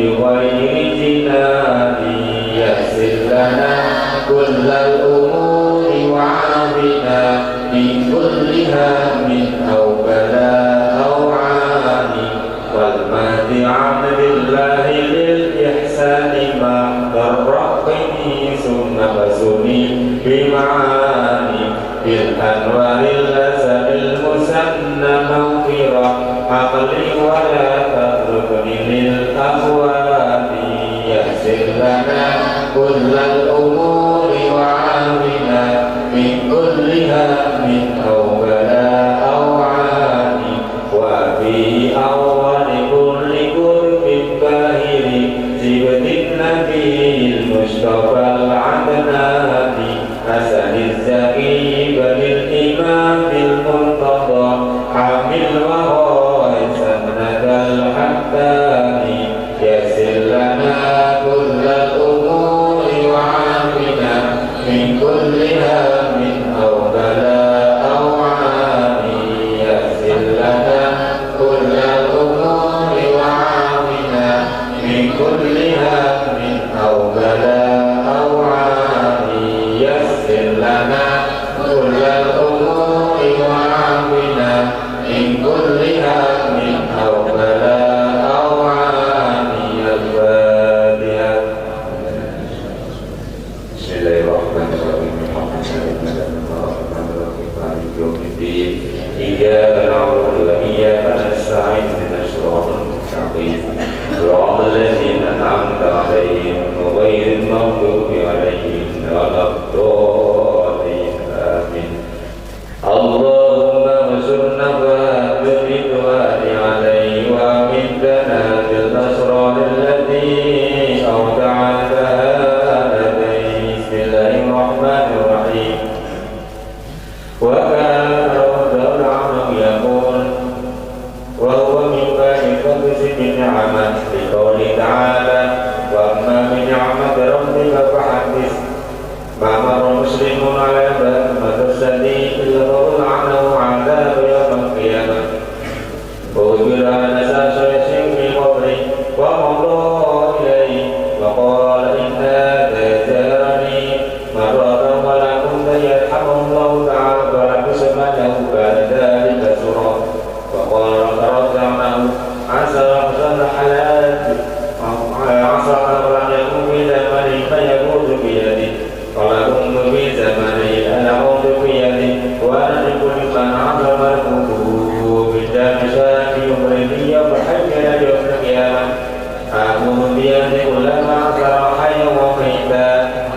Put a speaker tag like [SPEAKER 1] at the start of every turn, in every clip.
[SPEAKER 1] بغير جنان يسر لنا كل الأمور وعافنا من كل هم أو بلاء أو عان والمهدي عبد الله للإحسان ما ضرقني ثم بسني بمعاني بالأنوار الأزل المسنى موقرا عقلي ولا تتركني للأهوال يسر لنا كل الأمور وعافنا من كل هم أو بلاء أو عان وفي أول كل كرب باهر سبت النبي المصطفى العدناني حسن الزكي بن الإمام المرتضى حامل وراء سنة الحداني يسر لنا كل الأمور وعافنا من كل هم أو بلاء أو عان يسر لنا كل الأمور وعافنا من كل هم أو بلاء أو عان يسر لنا كل الأمور وعافنا من كل هم أو بلاء أو عان. الفاتحة. بسم الله الرحمن الرحيم. الحمد لله الرحمن الرحيم مالك يوم الدين إياك نعبد وإياك نستعين اهدنا الصراط المستقيم صراط الذين أنعمت عليهم غير المغضوب عليهم ولا الضالين آمين. اللهم انصرنا بالرضوان عليه وأمدنا بالأسرار التي أودعتها لديه. بسم الله الرحمن الرحيم. وكان رضي الله عنه يقول وهو مما يقدس بالنعمة لقوله تعالى وأما بنعمة ربك فحدث. ما مر مسلم على مدرسته إلا رضي عنه عذاب يوم القيامة وأخبر أن ساشر في قبره ومضى إليه وقال إن هذا زارني مرة ولا كنت يرحمه الله تعالى ولبس له بعد ذلك سرا. وقال رضي عنه عسى أحسن الحالات عسى أن يكون في زمنه فيفوز بيده. قال كنت في زمنه أنا كنت بيده وأنا لكل من عظم ملكه بالدم شاكي يمرني يوم حي يوم القيامة أخذ بيده كلما صار حيا وميتا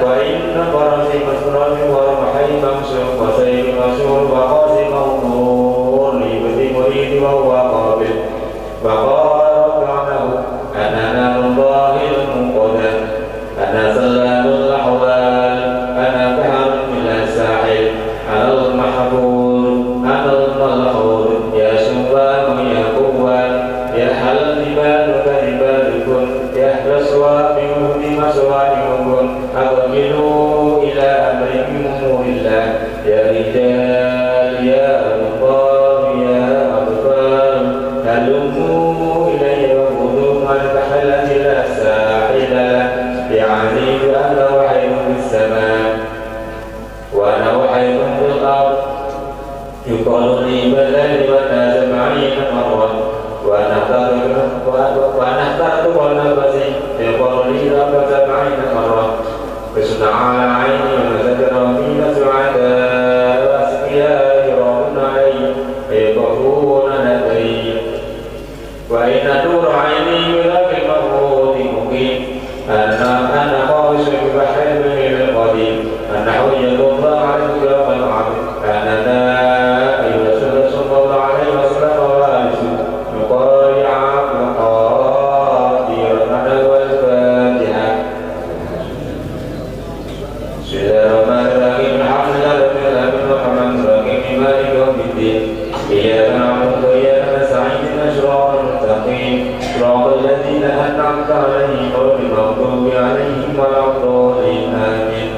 [SPEAKER 1] وإن فرسي مسرور ورمحي ممسوك وسيف مسرور وقاسم موضوع لابن مريد وهو قابل. فقال رب عنه أنا نار الله المقدم أنا سلام الأحوال أنا بحر بلا ساحل أنا المحبور أنا الملحور يا شباب يا قوة يا حل جبالك جبالكم يا أسوامهم مسوامكم أقبلوا إلى أمر من أمور الله يا رجال يا أبطال يا أطفال هلموا إلي وخذوا البحر لا ساحل له يا عزيز أنا وحي في السماء وأنا وحي في الأرض. يقال لي بالليل والناس 70 مرة وأنا اخترت ونفسي يقال لي رب 70 مرة فصنع على عيني وذكر في سعداء وأسقياء يرون علي فيطوفون لدي وإن نور عيني بذاك المفروض مقيم أنا خالص ببحر القديم أنا حجة الله عليك يوم العبد أنا نائب رسول صلى الله عليه وسلم وارث مقارع مقادير أنا والفاتحة. بسم الله الرحمن الرحيم. الحمد لله رب العالمين الرحمن الرحيم مالك يوم الدين إياك نعبد وإياك نستعين اهدنا الصراط المستقيم صراط الذين أنعمت عليهم غير المغضوب عليهم ولا الضالين آمين.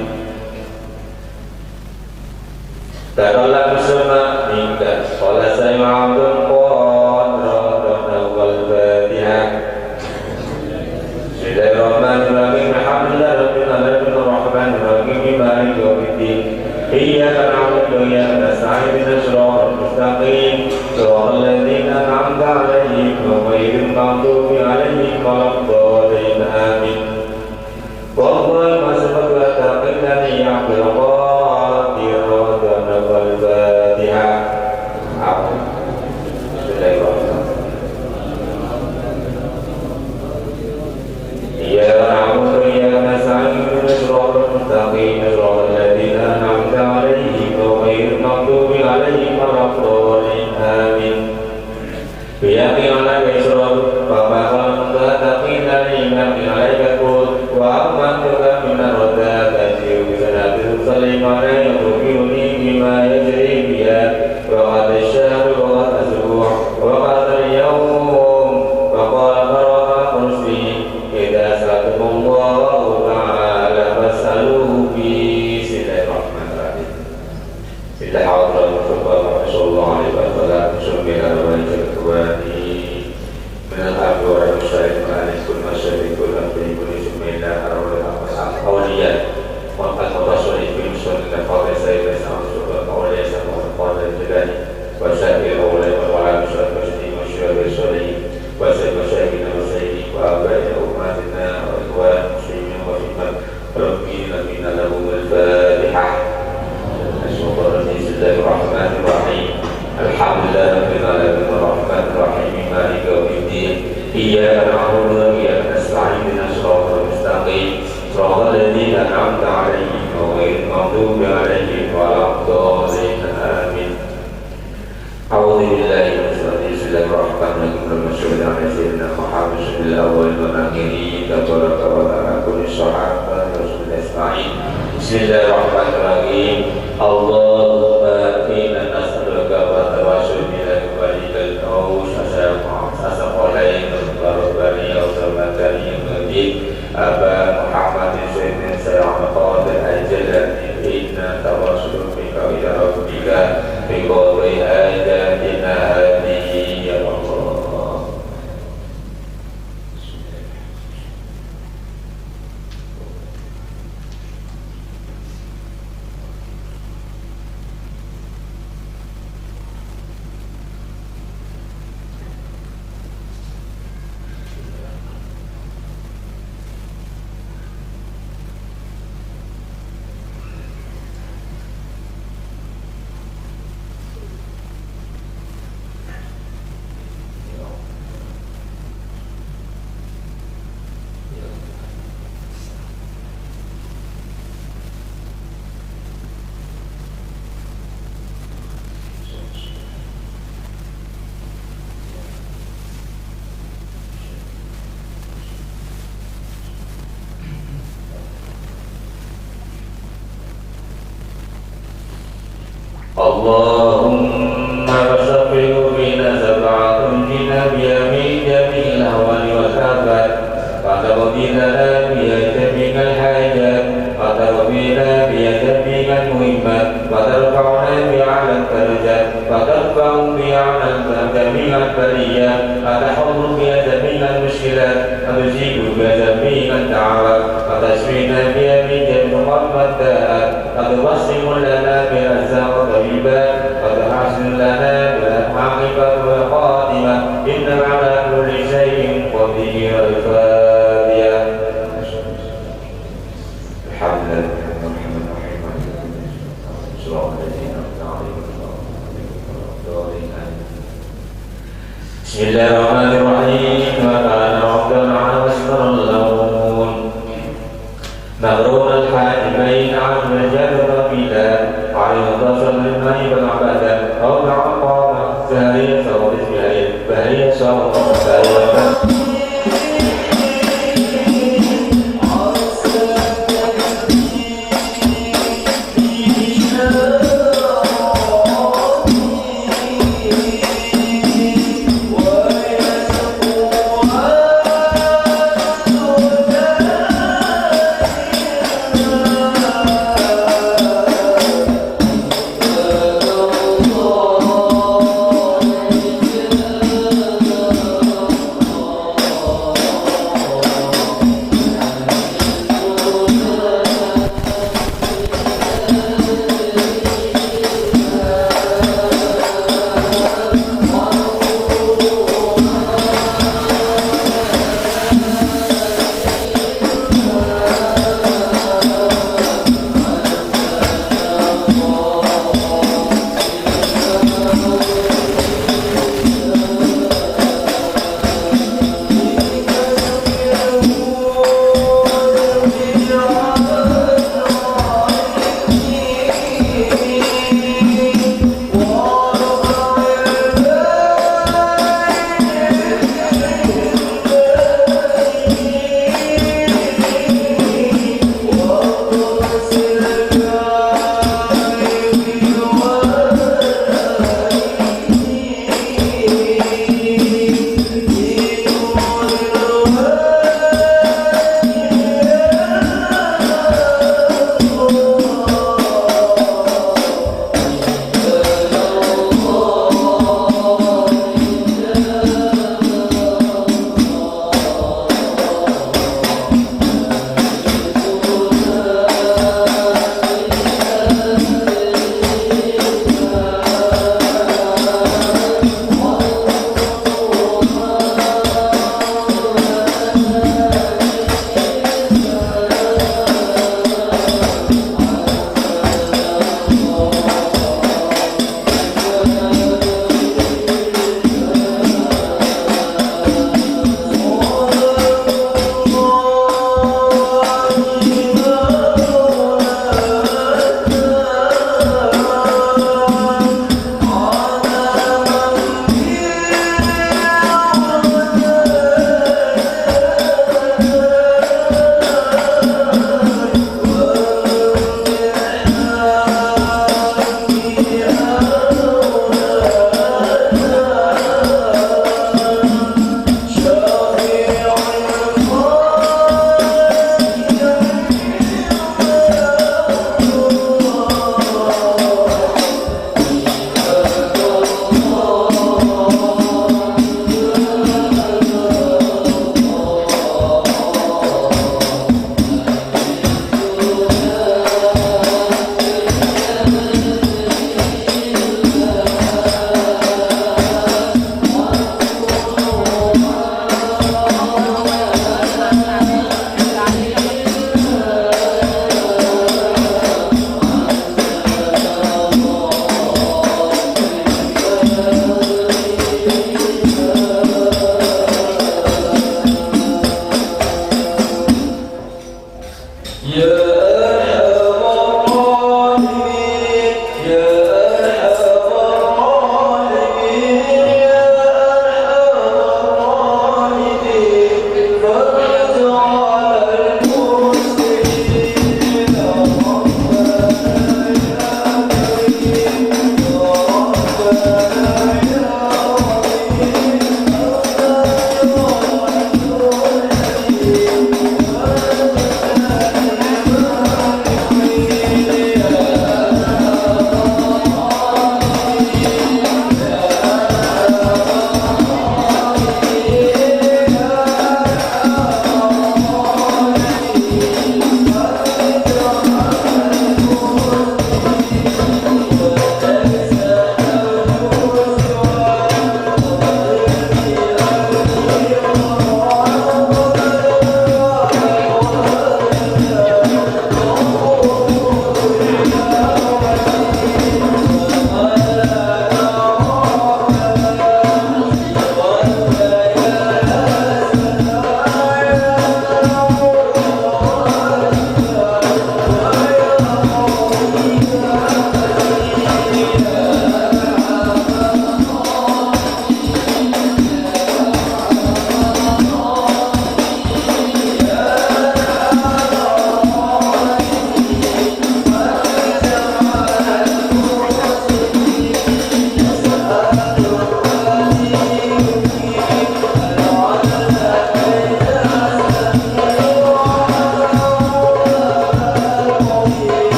[SPEAKER 1] تكلم السماء منك قال سمع عبد قال ربنا والفاتحة. غير المغضوب عليهم ولا الضالين آمين. والله ما سبق لنا عبد القادر الفاتحة. إياك نعبد وإياك نستعين اهدنا الصراط المستقيم صراط الذين أنعمت عليهم غير المغضوب عليهم ولا الضالين آمين. بيقي عليك إسرار فما خلقت قيل لي عليك القول وأمنتك من الردى تجيء بسنة تسلم علي تخبرني بما يجري بها وقد الشهر وقد الأسبوع وقد اليوم وقال فرق رشدي إذا سألتم الله تعالى فاسألوه بسم الله الرحمن الرحيم. إلى حضرة المصطفى صلى الله عليه وسلم سمي من الأب والمشايخ وأهل كل مشايخ كل أبي كل سمي الله أولياء وقد رسول كل سنة فاضل سيد سعد أولياء سبع قال الجلالي وسائر الأولياء والعلماء والمسلمين والشهداء والصالحين وسائر مشايخنا وسيدي وآبائنا وأمهاتنا وإخوان المسلمين وفيما ربنا من لهم الفاتحة. بسم الله الرحمن الرحيم. الحمد لله رب العالمين الرحمن الرحيم مالك يوم الدين إياك نعبد وإياك نستعين اهدنا الصراط المستقيم صراط الذين أنعمت عليهم غير المغضوب عليهم ولا الضالين آمين. أعوذ بالله من الشيطان الرجيم. بسم الله الرحمن الرحيم. اللهم صل على سيدنا محمد الأول والآخرين تبارك وتعالى كل الصحابة رسول الله أجمعين. بسم الله الرحمن الرحيم. اللهم إنا نسألك وتوسل إليك وليك الأوس أسقلين الرباني وسلمتني المجيد أبا محمد سيدنا سلام قادر أجل إنا توسل بك إلى ربك بقضاء حاجاتنا هذه يا الله. اللهم فشفه بنا سبعة منا بها من جميع الأهوال والآفات وتقضي لنا بها جميع الحاجات وترضينا بها جميع المهمات وترفعنا بها على الدرجات وترفع بها على جميع البريات وتحل بها جميع المشكلات وتجيب بها جميع الدعوات وتشفينا بها من جميع الداءات وتوسم لنا بالأرزاق الطيبات وتحسن لنا بالعاقبة والخاتمة إنك على كل شيء قدير. الفاتحة. الحمد لله الرحمن الرحيم. بسم الله الرحمن الرحيم. وكان ربنا واشكر اللون مغرور الحاجبين عن الجبر بلا على البشر الماء والعبادة أو العقاب زهرية صوت بهرية صوت
[SPEAKER 2] We're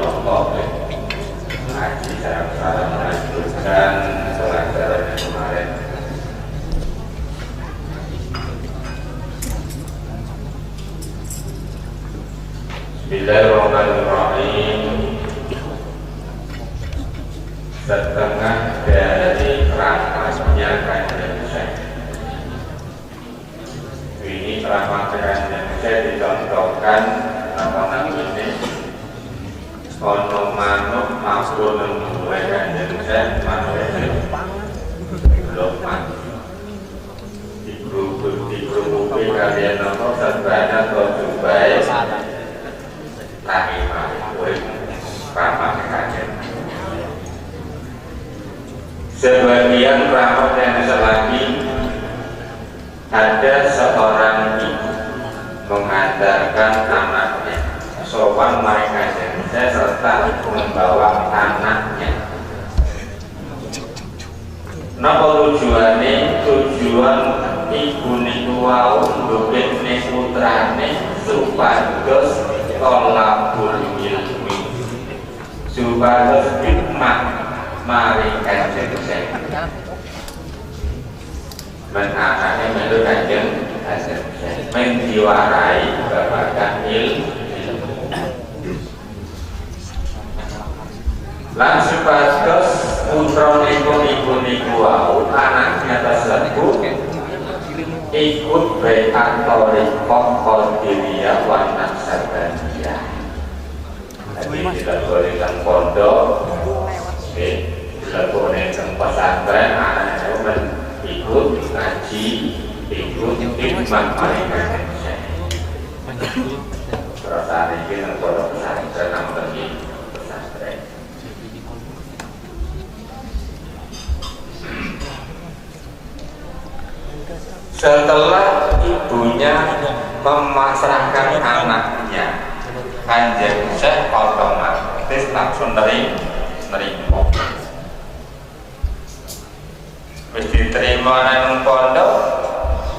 [SPEAKER 1] kelompok ngaji sareng-sareng melanjutkan pelajaran yang kemarin. Bismillahirrahmanirrahim. Setengah dari keramatnya Kanjeng Syekh. Ini keramat Kanjeng Syekh dicontohkan apa namanya? Ono manuk mabur nang Kanjeng Syekh, manuk belum mati. Digrubuk kalian nopo sebanyak atau jubai tangi mari urip keramat Kanjeng. Sebagian keramat yang lagi, ada seorang ibu mengantarkan anaknya sowan maring Kanjeng Syekh serta membawa anaknya. Napa tujuane? Tujuan ibu niku wau ndukekne putrane supados tolabul ilmi, supados hikmah maring Kanjeng Syekh. Men anake melu Kanjeng Syekh, men diwarai babagan ilmu. Lan supados putra niku ibu niku wau anaknya tersebut ikut baiat thariqah Qadiriyah wa Naqsyabandiyah. Jadi dileboni teng pondok, dileboni teng pesantren, anaknya men ikut ngaji, ikut hikmah maring Kanjeng Syekh. Terus hari ini teng pondok pesantren nang pesantren. Setelah ibunya memasrahkan anaknya, Kanjeng Syekh otomatis langsung nerimo. Wis diterima nang pondok,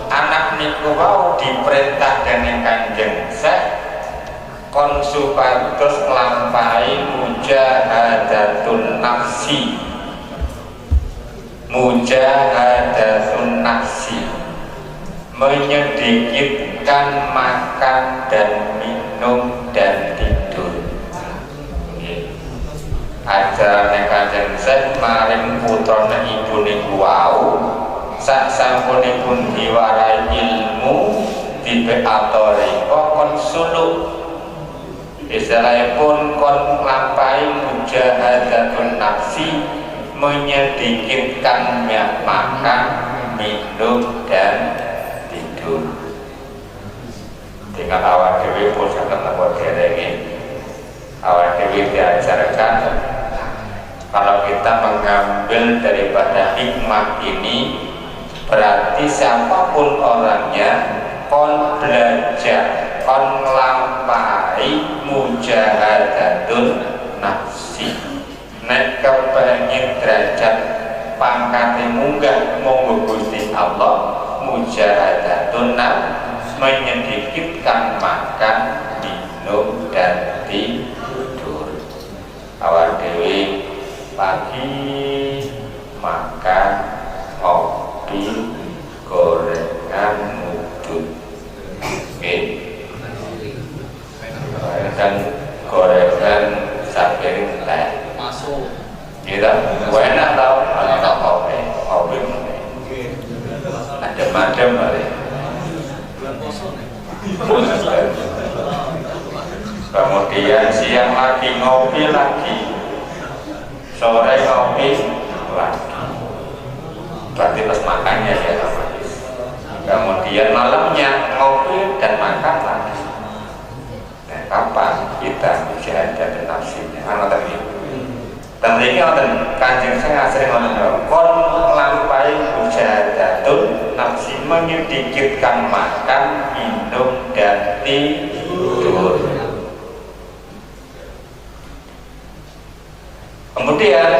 [SPEAKER 1] anak niku wau diperintah dening Kanjeng Syekh kon supados nglampahi mujahadatun nafsi. Mujahadatun nafsi, menyedikitkan makan dan minum dan tidur. Ajarane Kanjeng Syekh maring putrane ibu niku wau sak sampunipun diwarai ilmu dibeatori kon suluk, istilahipun kon nglampahi mujahadatun nafsi, menyedikitkan makan, minum dan tidur. Tinggal awak dhewe pun saged napa derenge. Awak dhewe diajarkan kalau kita mengambil daripada hikmah ini, berarti siapapun orangnya kon belajar, kon nglampahi mujahadatun nafsi. Nek kepengin derajat pangkate munggah monggo Gusti Allah, mujahadatun nafsi, menyedikitkan makan, minum dan tidur. Awak dhewe pagi makan kopi gorengan mudun, dan gorengan sapiring teh masuk gitu, enak tau kalau kopi kopi adem-adem kali. Kemudian siang lagi ngopi lagi, sore ngopi lagi, berarti pas makannya ya otomatis. Kemudian malamnya ngopi dan makan lagi. Nah, kapan kita bisa ada nafsinya? Kan ngoten iki. Dan mriki wonten Kanjeng Syekh asring ngoten, kon nglampahi mujahadatun nafsi, menyedikitkan makan, minum dan tidur. Kemudian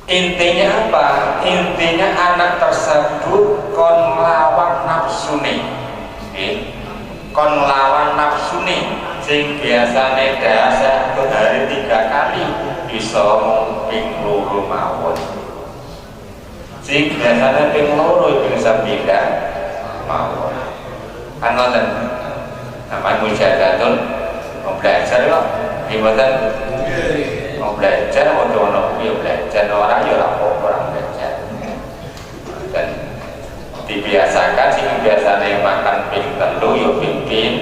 [SPEAKER 1] intinya apa? Intinya anak tersebut kon nglawan nafsune. Kon nglawan nafsu. nafsune sing biasane dahar satu hari 3 kali bisa mung ping 2 mawon. Sing biasane ping 2 ping 9 mawon. Kan ngoten. Namanya mujahadatun mau belajar kok. Nggih mboten? Mau belajar mau ono kuwi belajar ora ya ora apa-apa ora belajar. Dan dibiasakan sing biasane makan ping 3 ya ping pin,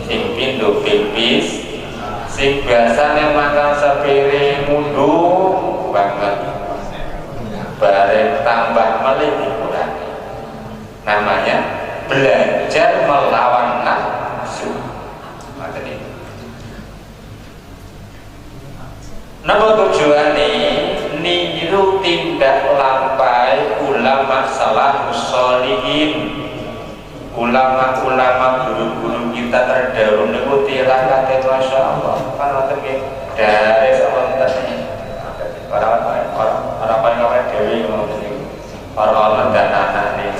[SPEAKER 1] sing pindho ping pis, sing biasane makan sepiring mundung banget. Bareng tambah melih dikurangi. Namanya belajar melawan nafsu. Ngoten iki. Napa tujuane niru tindak lampai ulama salafus sholihin. Ulama-ulama guru-guru kita terdahulu niku tirakate masyaallah. Kan wonten nggih dari wonten orang paling awake dhewe ngoten niku. Orang dan anake.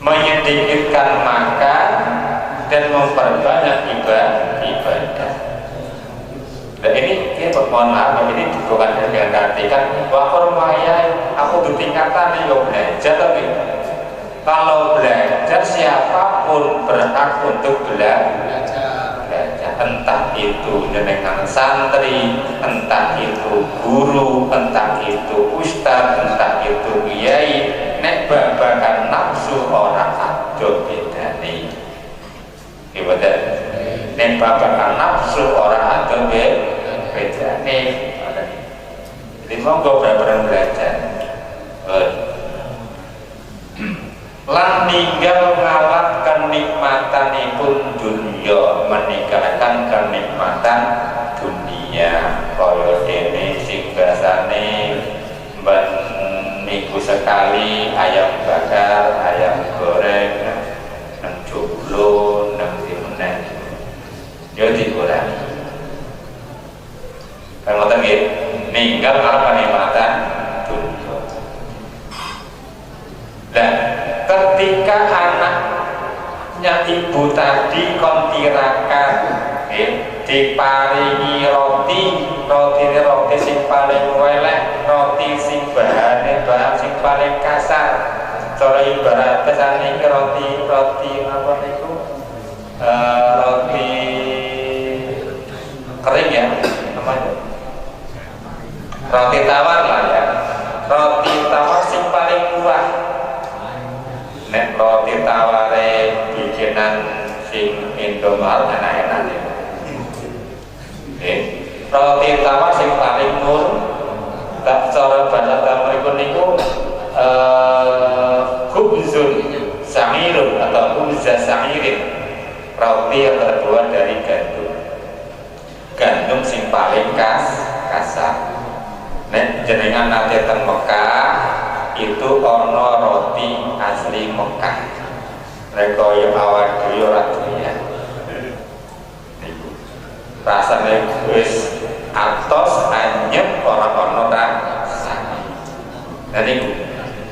[SPEAKER 1] Menyedikitkan makan dan memperbanyak ibadah. Nah ini mohon maaf, ini bukan dengan artikan wah lumayan aku bertingkatan nih yo belajar, tapi kalau belajar siapapun berhak untuk belajar, entah itu jenengan santri, entah itu guru, entah itu ustaz, entah itu kiai, nek babagan nafsu ora ado bedane. Nggih mboten? Nek babagan nafsu ora ado bedane. Jadi monggo bareng belajar. Lan ninggal ngalap kenikmatanipun dunya, meninggalkan kenikmatan dunia. Kaya dene sing biasane ben minggu sekali ayam bakar, ayam goreng, nang joglo, nang dimeneh. Yo dikurangi. Kan ngoten nggih, ninggal ngalap kenikmatan dunya. Lah ketika anaknya ibu tadi kon tirakat, diparingi roti, roti sing paling welek, roti sing bahane bahan sing paling kasar. Cara ibaratnya saniki roti apa niku? Roti kering ya, namanya. Roti tawar lah ya. Roti tawar sing paling murah. Nek roti taware bikinan sing Indomaret enak-enak niku. Roti tawar sing paling murah. Tak cara bahasa mriku niku khubzun sa'irun atau khubza sa'irin. Roti yang terbuat dari gandum. Gandum sing paling kasar. Nek jenengan nate teng Mekah itu ana roti asli Mekah. Nek kaya awak dhewe ora doyan. Niku. Rasane wis atos anyep ora ana rasane. Nah niku.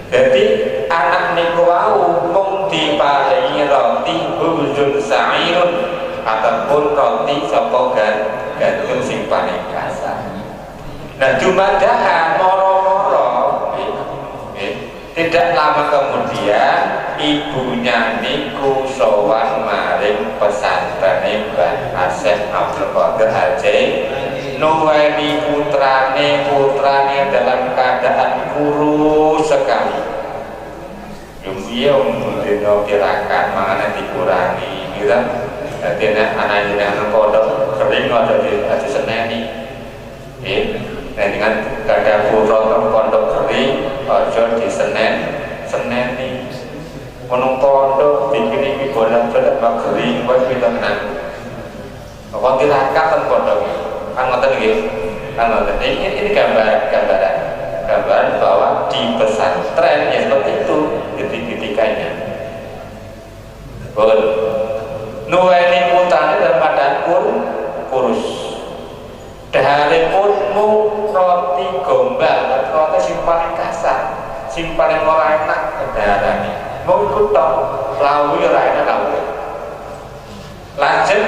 [SPEAKER 1] Dadi anak niku wau mung diparingi roti khubzun sa'irun ataupun roti saka gandum sing paling kasar. Nah dumadakan moro-moro, tidak lama kemudian ibunya niku sowan maring pesantrene Mbah Asep Abdul Qadir Al-Jailani, nuweni putrane dalam keadaan kurus sekali. Yo dina tirakat mangane dikurangi, gitu. Dadi nek anak jenengan pondok kering aja diseneni. Nek dengan gadah putra pondok kering aja diseneni. Menung pondok bikin iki bolak-balik kering wae pitenan. Kok tirakat ten pondok iki. Kan ngoten nggih. Kan ngoten. Ini gambaran. Gambaran bahwa di pesantren ya seperti itu titik-titikannya. Bon. Nuweni putrane dalam keadaan kurus. Dahare pun mung roti gombal, roti sing paling kasar, sing paling ora enak daharane. Mung iku tok, lawuhe ora enak lawuhe. Lajeng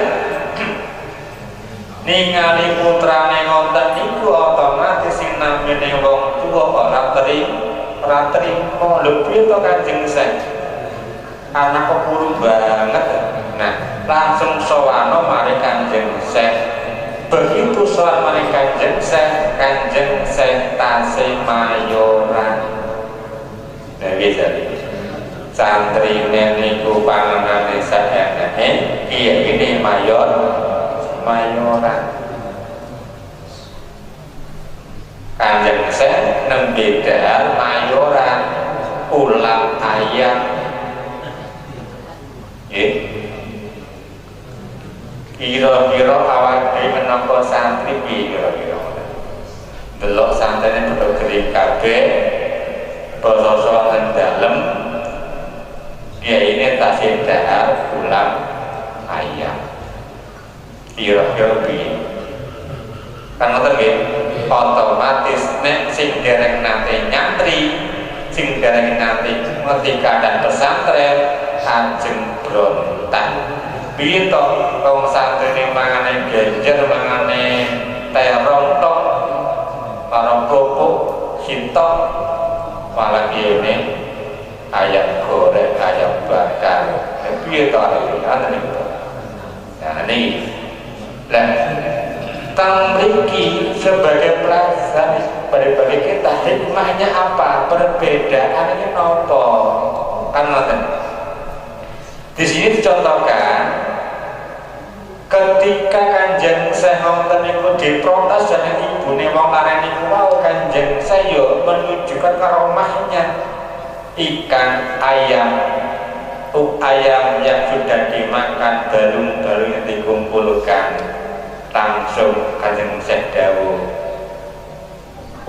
[SPEAKER 1] ningali putrane ngonten niku otomatis sing namine wong tuwa ora terima. Lho piye to Kanjeng Syekh? Anak kok puru banget. Nah, langsung sowano maring Kanjeng Syekh. Begitu sowan maring Kanjeng Syekh, Kanjeng Syekh tasih mayoran. Nah, iki jare santrine niku panganane saeneke, kiyaine mayoran. Kanjeng Syekh nembe dahar mayoran ulam ayam. Nggih. Kira-kira awake dhewe menapa santri piye kira-kira? Delok santrine padha kering kabeh, basa sowan dalem, kiyaine tasih dahar ulam ayam. Kira-kira piye? Kan ngoten nggih, otomatis nek sing dereng nate nyantri, sing dereng nate ngerti keadaan pesantren, ajeng brontak. Piye to wong santrine mangane genjer, mangane terong tok, karo kerupuk sintok, malah kiyene ayam goreng, ayam bakar. Piye to arep ngoten niku. Nah niki. Lah teng mriki sebagai pelajaran bagi kita, hikmahnya apa? Perbedaannya nopo? Kan ngoten. Di sini dicontohkan ketika Kanjeng Syekh wonten niku diprotes dening ibune wong lanang niku wau, Kanjeng Syekh yo menunjukkan karomahnya ikan ayam, ayam yang sudah dimakan balung-balungnya dikumpulkan. Langsung Kanjeng Syekh dawuh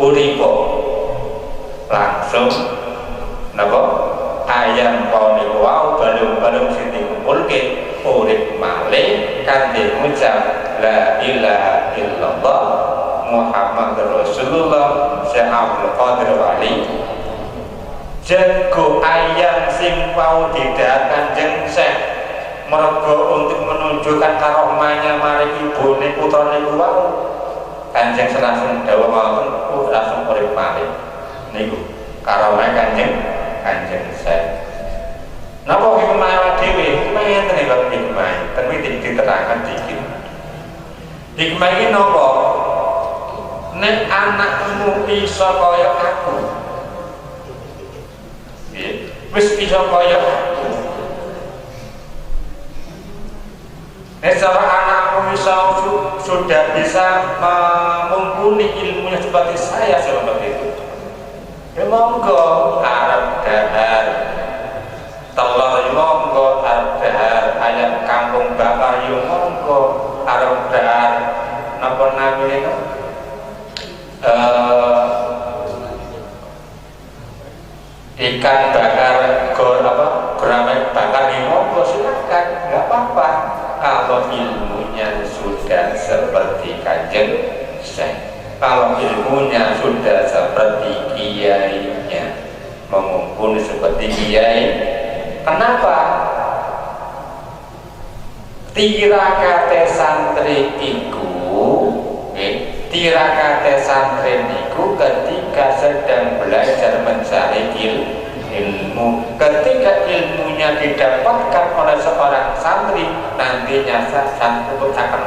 [SPEAKER 1] uripo, langsung napa ayam pau niku wau balung-balung sing dikumpulke urip malih kanthi ngucap la ilaha illallah Muhammad Rasulullah Syekh Abdul Qadir Wali. Jago ayam sing wau didahar Kanjeng Syekh mergo untuk menunjukkan karomahnya maring ibune putrane niku wau, Kanjeng Syekh langsung dawuh ngoten, langsung urip malih. Niku karomah Kanjeng Syekh. Napa hikmah awake dhewe? Hikmah ngeten iki lho, hikmah. Tapi diterangkan dikit. Hikmah iki napa? Nek anakmu iso kaya aku, nggih, wis iso kaya aku. Nek cara anakmu iso sudah bisa mumpuni ilmunya seperti saya seperti itu, ya monggo arep dahar telur ya monggo, arep dahar ayam kampung bakar ya monggo, arep dahar napa namine itu ikan bakar gor apa gurame bakar ya monggo, silakan, nggak apa-apa kalau ilmunya sudah seperti Kanjeng Syekh, kalau ilmunya sudah seperti kiainya, mengumpul seperti kiai. Kenapa? Tirakate santri iku, tirakate santri niku ketika sedang belajar mencari ilmu. Ketika ilmunya didapatkan oleh seorang santri, nantinya santri akan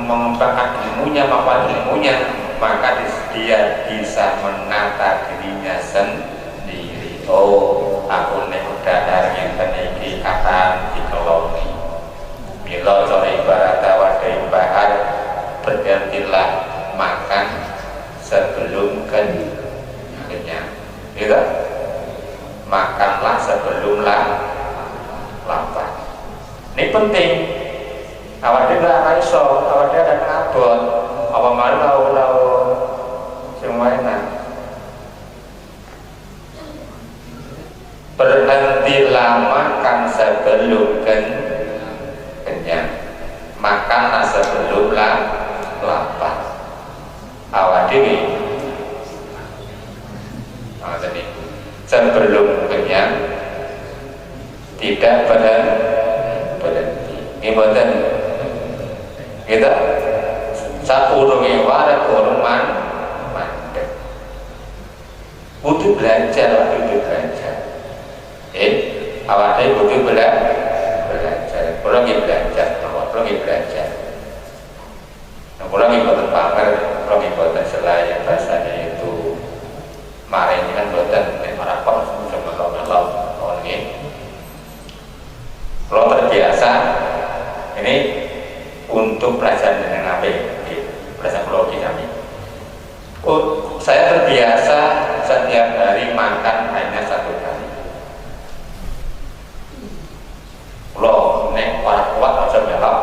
[SPEAKER 1] mengembangkan ilmunya, mengembangkan ilmunya, maka dia bisa menata dirinya sendiri. Oh, aku nek dahar ngenten iki kapan dikeloni. Mila cara ibarat wadai bahar, berhentilah makan sebelum kenyang. Gitu? Makanlah sebelum lapar. Ini penting. Awake dhewe ora iso, awake dhewe ada abot. Apa mari lau-lau sing enak. Berhentilah makan sebelum kenyang. Makanlah sebelum lapar. Awake dhewe sebelum kenyang tidak berhenti. Ini mboten Gitu. Saurunge wareg urung mandek. Kudu belajar, kudu belajar. Awake kudu belajar. Kula nggih belajar, kula nggih belajar. Nah, kula nggih boten pamer, kula nggih boten selaya bahasanya itu mari ini kan boten nek ora kok melok-melok nggih. Kula terbiasa ini untuk pelajaran dengan apa? Pelajaran kula kami. Oh, saya terbiasa setiap hari makan hanya satu kali. Kula nek ora kuat aja melok.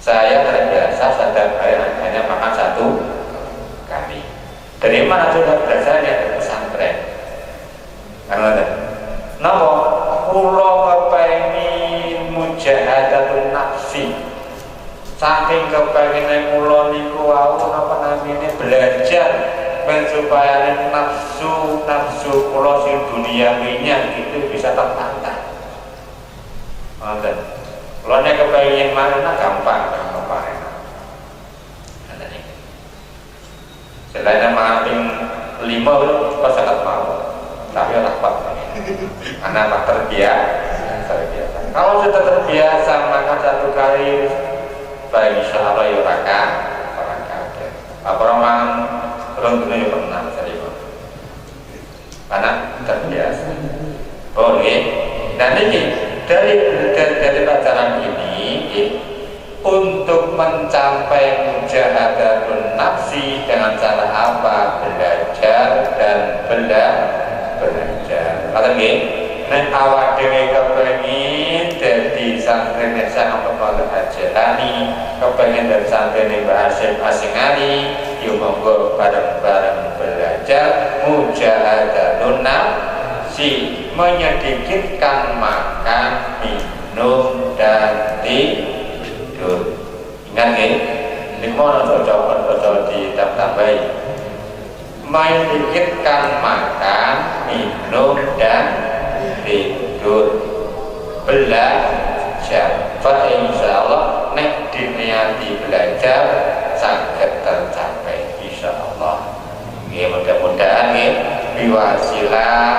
[SPEAKER 1] Saya terbiasa setiap hari hanya makan satu kali. Dari mana sudah belajarnya? Dari pesantren. Karena napa? Kula kepengin mujahadatun nafsi. Saking kepengine kula niku wau napa namine belajar ben supaya nafsu kula sing duniawinya itu bisa tertata. Ngoten. Kula nek kepengin mangan gampang, gampang enak. Ngoten iki. Selain mangan ping 5 kok sangat mau. Tapi ora kuat. Karena apa? Terbiasa. Kalau sudah terbiasa makan satu kali, baik insya Allah ya ora kaget. Apa orang mangan rong dino ya pernah jadi karena terbiasa. Oh nggih. Nah niki dari pelajaran ini untuk mencapai mujahadatun nafsi dengan cara apa? Belajar dan belajar. Ngoten nggih. Nek awak dhewe kepengin dadi santri Syekh Abdul Qadir Al-Jailani, kepengin dadi santri Mbah Hasyim Asy'ari, yo monggo bareng-bareng belajar mujahadatun nafsi, menyedikitkan makan, minum dan tidur. Ingat nggih, niku mau aja ditambah-tambahi. Menyedikitkan makan, minum dan tidur. Belajar. Fa insyaallah nek diniati belajar saged tercapai insyaallah. Nggih, mudah-mudahan nggih biwasilah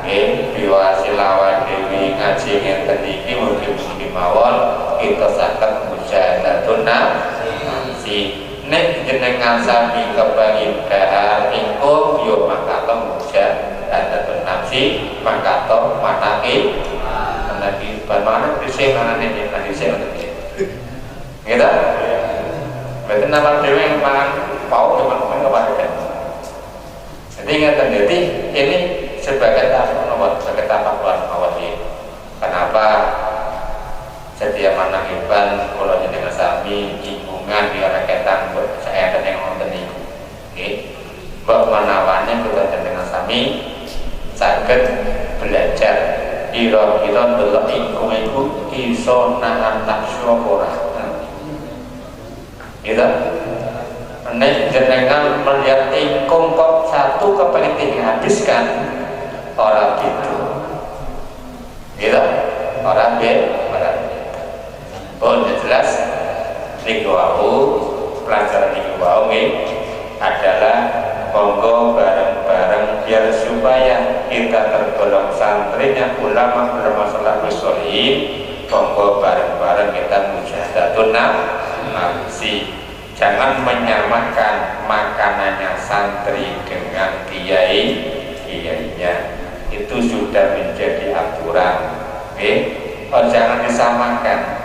[SPEAKER 1] nggih biwasilah dewi ngaji ngenten iki mugi-mugi mawon kita saged mujahadatun nafsi. Nek jenengan sami kepengin dahar ingkung yo makato mujahadatun nafsi, makato manaki manaki bagaimana dhisik mangane nek dhisik ngoten iki. Nggih ta? Berarti nama dhewe mangan pau teman-teman kepada. Jadi ngeten, jadi ini sebagai tahap nomor, sebagai tahap mawon iki. Kenapa setiap manakiban kula jenengan sami lingkungan di raketan saya enten yang wonten niku. Nggih. Mbok menawane kula jenengan sami saged belajar kira-kira ndelok ingkung iku iso nahan nafsu apa ora. Gitu. Nek jenengan melihat ingkung kok satu kepengin dihabiskan ora gitu. Gitu. Ora ora. Oh, jelas niku wau pelajaran niku wau nggih adalah monggo bareng-bareng biar supaya kita tergolong santrinya ulama-ulama salafus sholihin, monggo bareng-bareng kita mujahadatun nafsi. Jangan menyamakan makanannya santri dengan kiai-kiainya. Itu sudah menjadi aturan. Oke? Oh, jangan disamakan.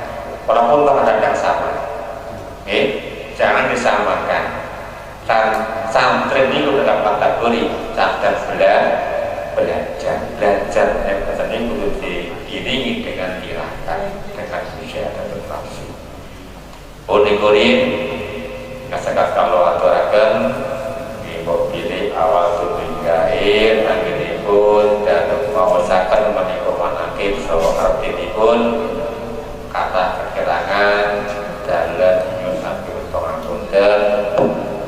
[SPEAKER 1] Walaupun terhadap yang sama. Oke? Jangan disamakan. Santri ini dalam kategori santri belajar, belajar yang ini kudu diiringi dengan tirakat, dengan musyahadatun nafsi. Unikurin kasakat kalau aturaken ibu pilih awal hingga akhir anggenipun dan maosaken menika manakib saha artinipun kathah kekirangan dalam nyuwun pangapunten.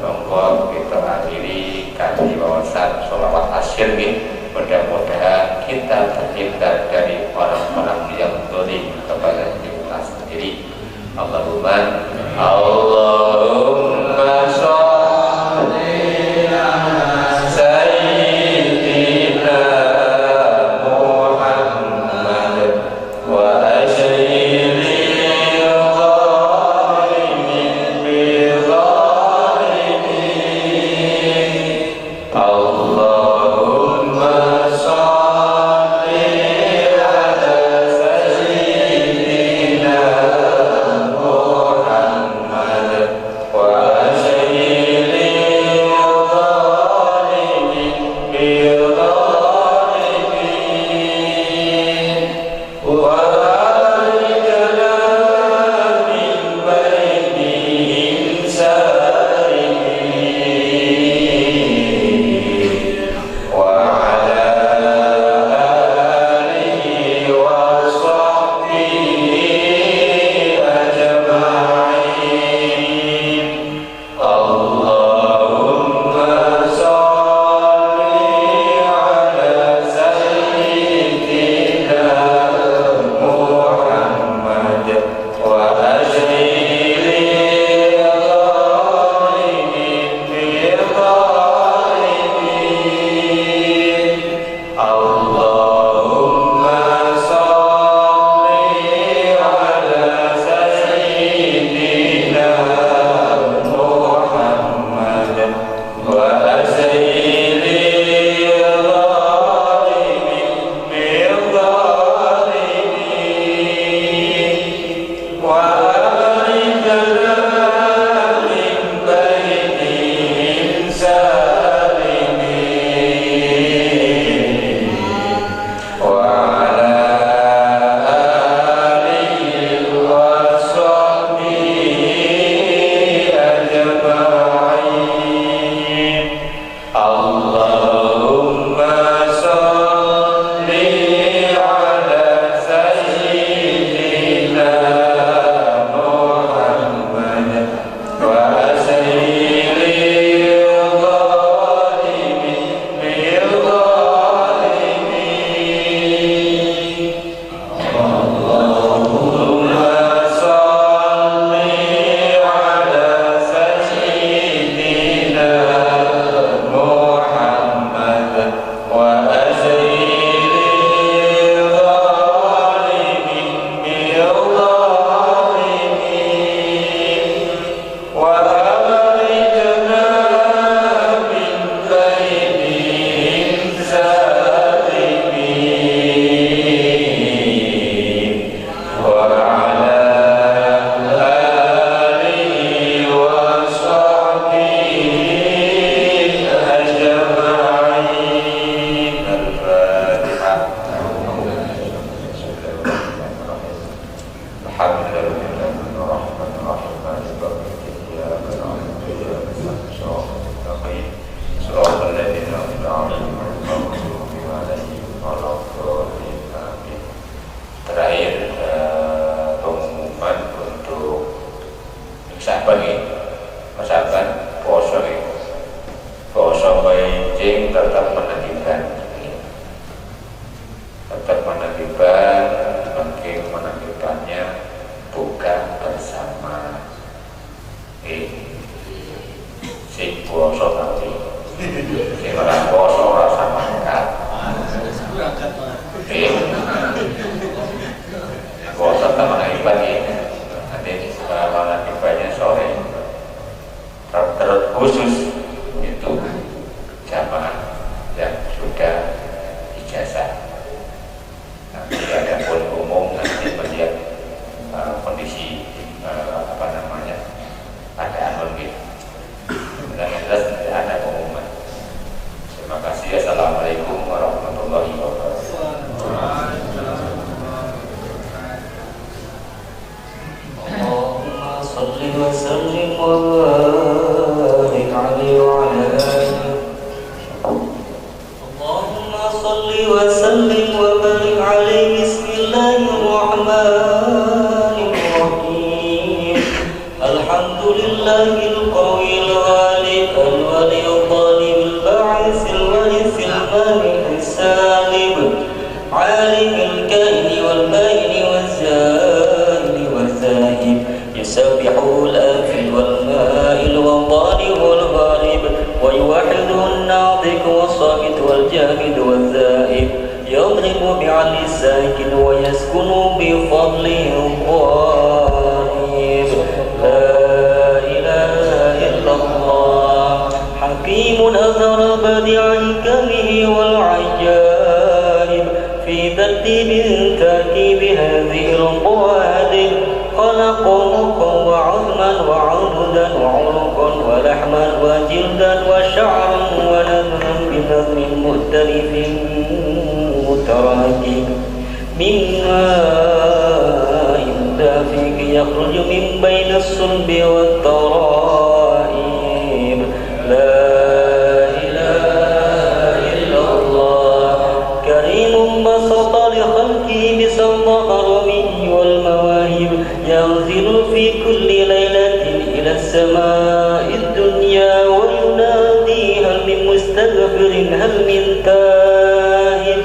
[SPEAKER 1] Monggo kita akhiri kanthi wawasan sholawat asyir nggih. Mudah-mudahan kita terhindar dari orang-orang yang zalim kepada diri kita sendiri.
[SPEAKER 2] الرحمن الرحيم. الحمد لله القوي الغالب الولي الظالم الباعث الورث المانع السالب عالم الكائن والبائن والزائل والذاهب يسبح الآفل والمائل والظالم والغالب ويوحده الناطق والصامت والجامد والذائب يضرب بعل الساكن ويسكن بفضله الغالب. لا إله إلا الله. حكيم أثر بديع حكمه والعجائب في ترتيب تركيب هذه القوالب. خلق مخا وعظما وعضدا وعرقا ولحما وجلدا وشعرا ونذرا بنذر مختلف متراكب من ماء دافق يخرج من بين الصلب والترائب. لا إله إلا الله. كريم بسط لخلقه بسط كرمه والمواهب ينزل في كل ليلة إلى السماء الدنيا وينادي هل من مستغفر هل من تائب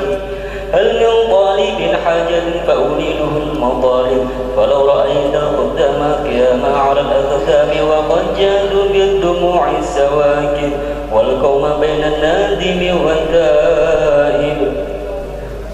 [SPEAKER 2] هل من طالب حاجة فأنيله المطالب. فلو رأيت القدام قياما على الأقدام وقد جادوا بالدموع السواكب والقوم بين النادم والتائب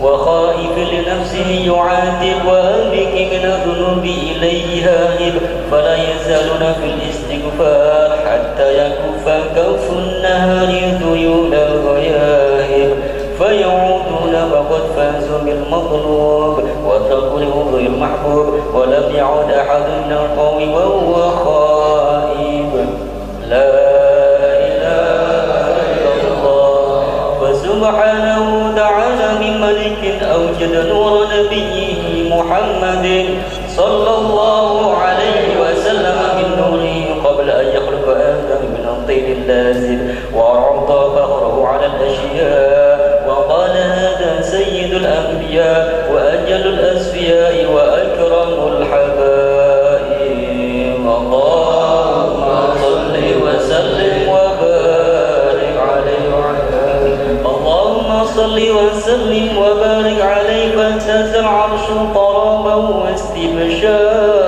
[SPEAKER 2] وخائف لنفسه يعاتب وأبك من الذنوب إليه هاهب. فلا يزالون في الاستغفار حتى يكف كف النهار ذيول الغياهب فيعودون وقد فازوا بالمطلوب وتركوا لوضع المحبوب ولم يعد أحد من القوم وهو خائب. لا إله إلا الله. فسبحانه تعالى من ملك أوجد نور نبيه محمد صلى الله عليه وسلم من نوره قبل أن يخلق آدم من الطين اللازم وعرض فخره على الأشياء وقال هذا سيد الأنبياء وأجل الأسفياء وأكرم الحبائب. اللهم صل وسلم وبارك عليه. اللهم صل وسلم وبارك عليه. فاهتز العرش طربا واستبشارا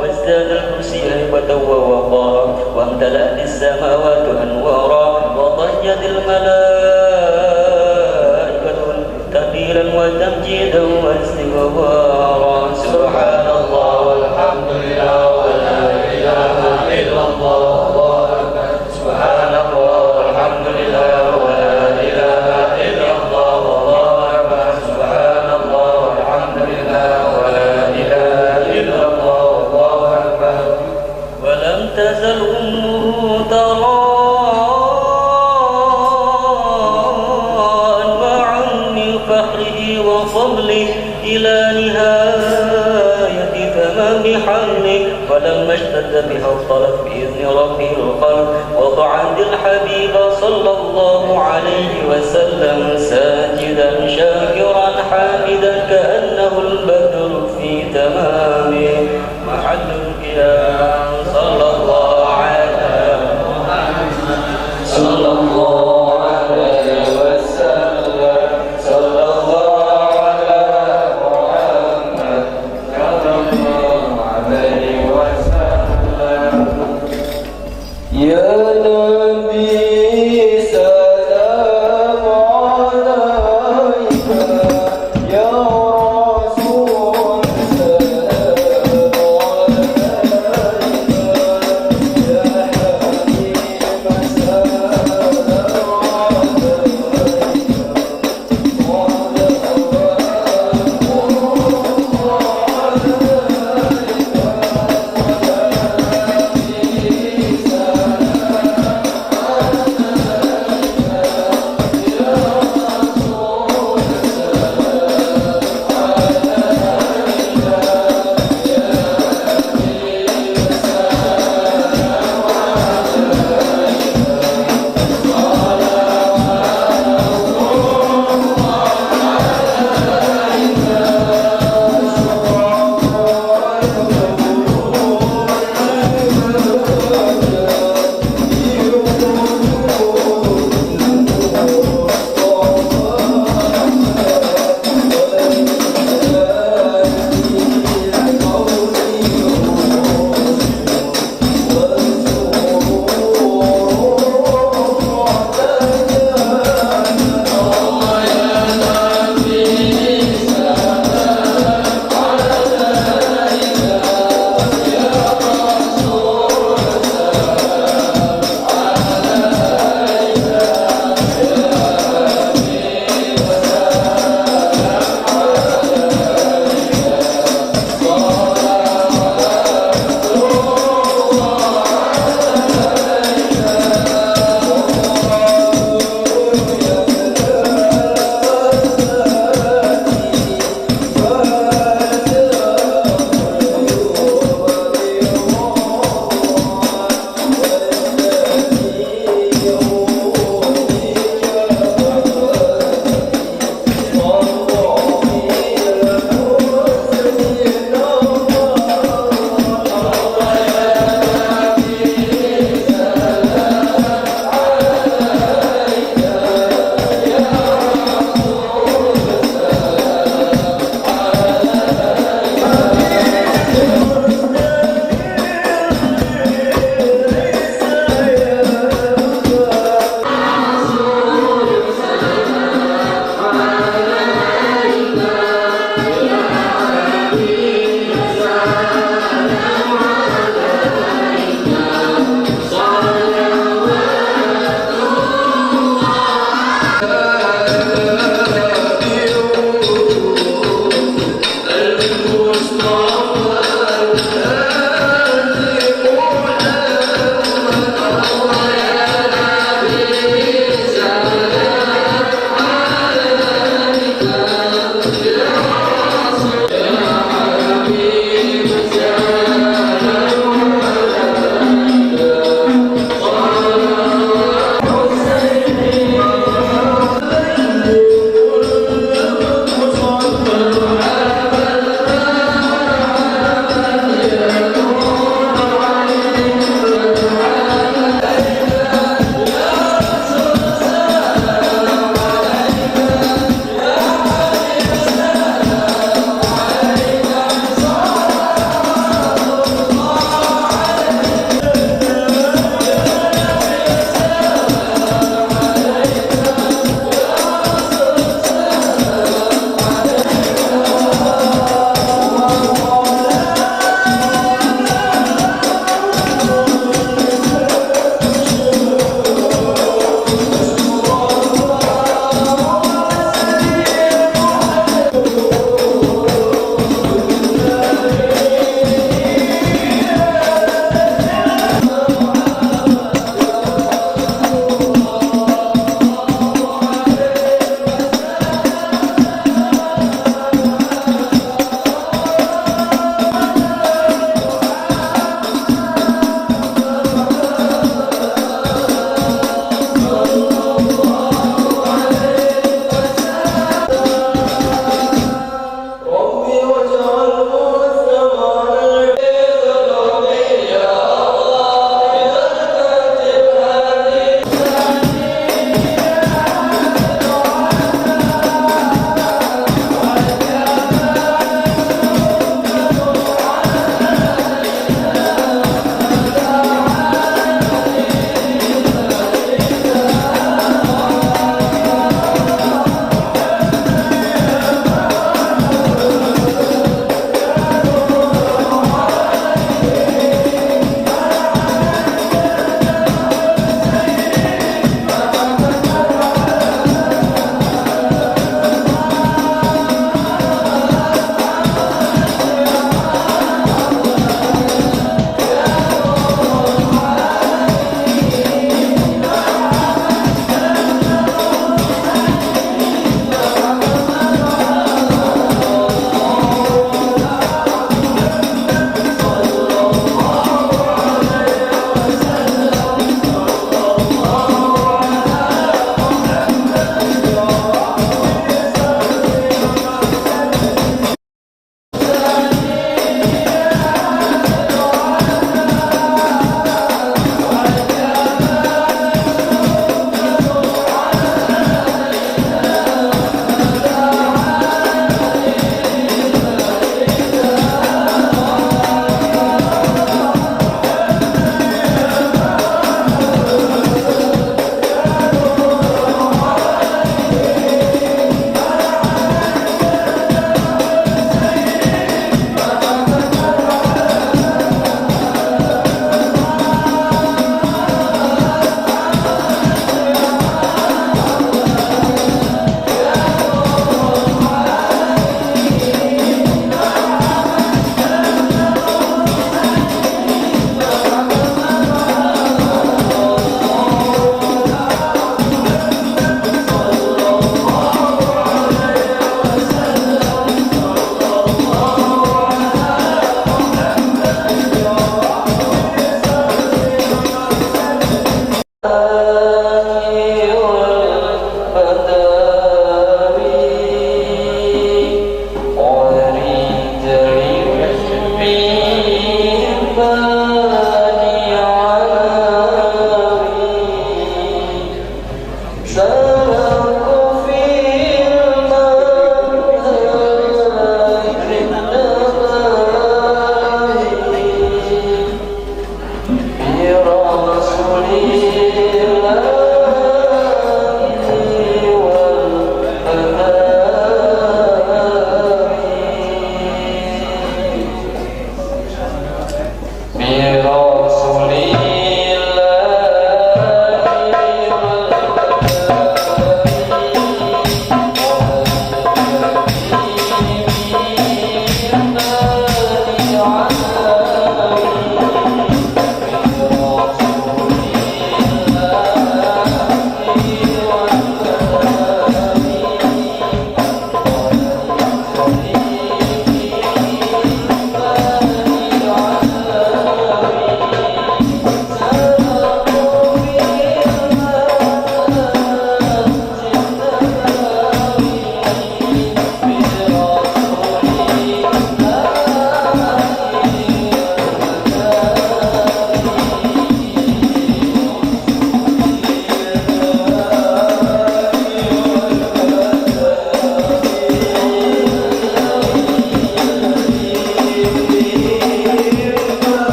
[SPEAKER 2] وازداد الكرسي هيبة ووقارا وامتلأت السماوات أنوارا وضجت الملائكة تهليلا وتمجيدا واستغفارا. سبحان الله
[SPEAKER 3] والحمد لله ولا إله إلا الله الله أكبر. سبحان الله والحمد لله ولا إله إلا الله الله أكبر. سبحان الله والحمد لله ولا إله إلا الله الله أكبر.
[SPEAKER 2] ولم تزل أمه ترى أنواعا من فخره وفضله إلى نهاية تمام حمله. فلما اشتد بها الطلب بإذن ربه الخلق وضعت الحبيب صلى الله عليه وسلم ساجدا شاكرا حامدا كأنه البدر في تمامه محل القيام. صلى الله على محمد
[SPEAKER 3] صلى الله عليه وسلم. صلى الله على محمد صلى الله عليه وسلم. يا نبي سلام عليك يا رسول سلام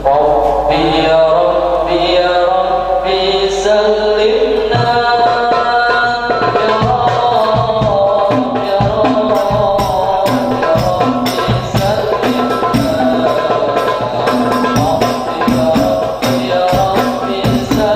[SPEAKER 2] ربي يا ربي يا ربي سلمنا يا رب يا رب يا ربي سلمنا ربي يا ربي يا ربي سلمنا.